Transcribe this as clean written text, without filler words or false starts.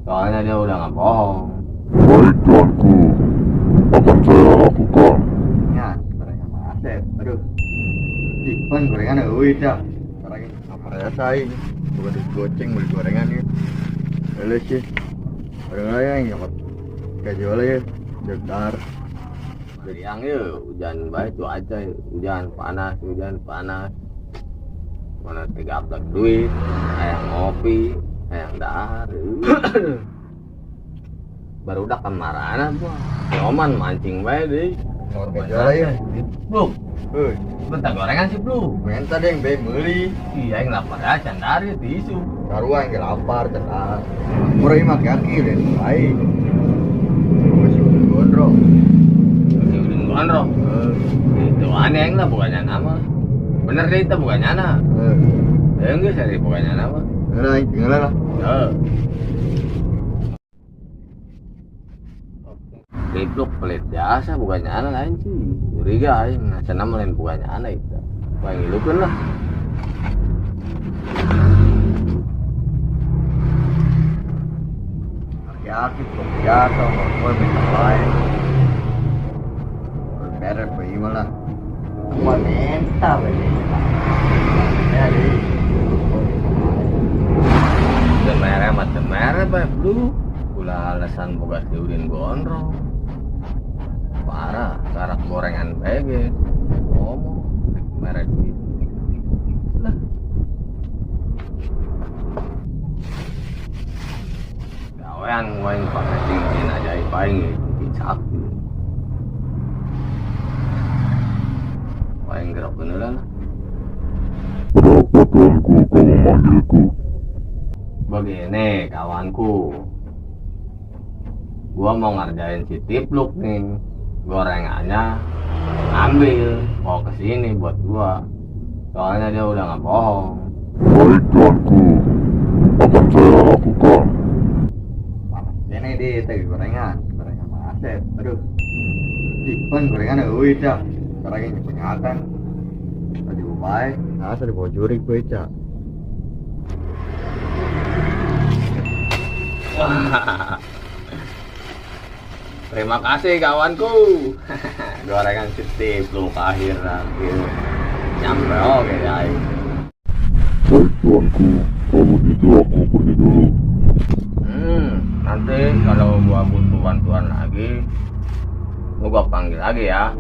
Soalnya dia udah nggak bohong. Baik tuanku, akan saya lakukan. Ya, gorengan Asep. Aduh. Ih, pan gorengan euy dah. Sekarang ini lapar ya saya. Bukan duit goceng beli gorengan ya. Leles sih. Ada yang nyokot. Kayak jual ya. Jegdar. Siang ya, hujan baik cuaca, hujan panas, hujan panas. Mana tiga plek duit, hayang ngopi, hayang dahar. Baru udah kemarana gua. Nyoman mancing bae deh. Kayak jual ya. Bluk, Heuy, bentar gorengan sih bluk. minta deh yang beli. Iya, yang lapar ya, candari tisu. Sarua yang lapar cenah. Murah mah kaki deh, baik. Masih udah gondrong. Masih udah gondrong. Itu aneh yang lah bukannya nama. Bener deh itu bukannya nama. Ya enggak sih bukannya nama. Enggak, enggak lah. Heeh. Tipluk pelit jasa bukannya anak lain sih. Curiga aing, nah cenah lain bukannya anak itu. Wah ngilukeun lah. Aki-aki belum biasa, gue minta lain. Beres bagaimana lah. Gua minta bagaimana. Ya deh. Demere mah demere bae blu. Ulah alasan boga si Udin gondrong. Parah, karak gorengan bae ge. Ngomong mere duit. Lah. Gawean gua yang pakai cincin ajaib aing ge, cincin sakti. Aing gerak beneran lah. Ada apa tuanku kau memanggilku? Begini kawanku, gua mau ngerjain si Tipluk nih, gorengannya ambil bawa ke sini buat gua. Soalnya dia udah nggak bohong. Baik tuanku, akan saya lakukan. Ini di tadi gorengan, gorengan Asep. Aduh, ih, pan gorengan euy dah. Sekarang ini penyatan. Tadi baik, nah saya dibawa jurik gue cak. Terima kasih kawanku. Gorengan si Tipluk akhir akhir nyampe oke guys. Baik tuanku, kalau begitu aku pergi dulu. Nanti kalau gua butuh bantuan lagi, gua panggil lagi ya.